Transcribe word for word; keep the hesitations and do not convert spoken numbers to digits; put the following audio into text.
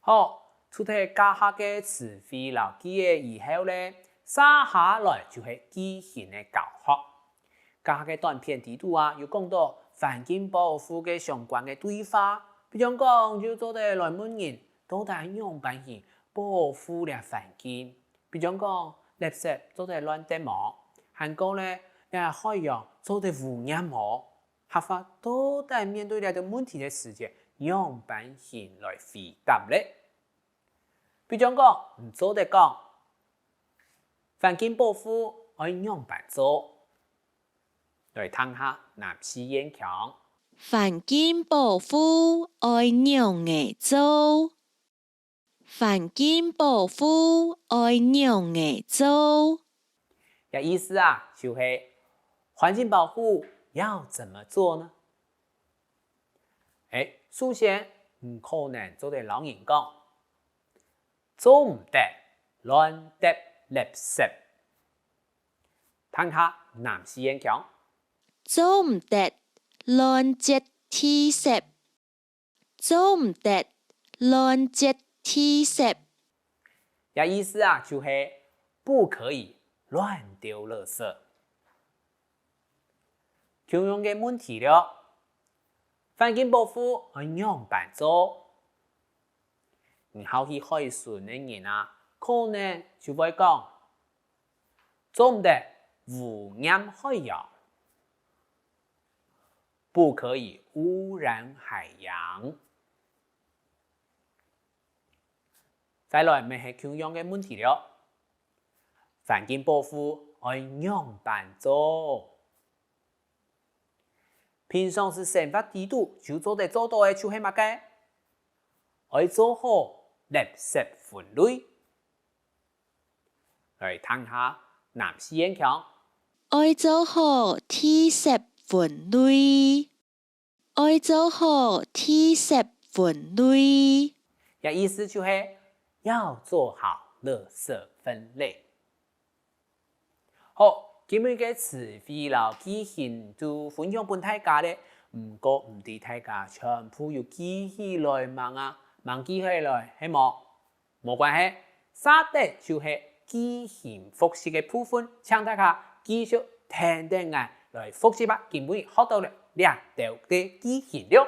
好，除忒這下个詞彙摎句仔以後呢，續下來就係句型个教學。這下个短片裡肚啊，有講到環境保護个相關个對話，比將講就做得來問人，到底仰般形保護這環境？比將講，垃圾做得亂擲無？還過呢，這海洋做得污染無？ 客話到底面對這兜問題个時節，仰般形來回答咧？比將講，你做得講，環境保護愛仰般做？來聽下南四縣腔。環境保護愛仰仔做？ 環境保護愛仰仔做？這意思啊，就係環境保護要怎麼做呢？欸，首先，你可能做得摎人講，做毋得亂擲垃圾。聽下南四縣腔，做毋得亂擲地圾。 做毋得亂擲地圾。這意思啊，就係不可以亂丟垃圾。共樣个問題了，環境保護愛仰般做？你好去海脣个人啊，可能就會講， 做毋得污染海洋，不可以污染海洋。再來乜係共樣个問題了，環境保護愛仰般做？平常時生活裡肚就做得做到个就係麼个？愛做好垃圾分類。 來聽下南四縣腔。愛做好地圾分類，愛做好地圾分類。這意思就係要做好垃圾分類。好，今晡日个詞彙摎句型就分享分大家咧，毋過毋知大家全部有記起來吂啊？吂記起來，係無？ 無關係，續等就係句型複習个部分，請大家繼續跈等𠊎來複習啊。今晡日學到了這兜个句型了。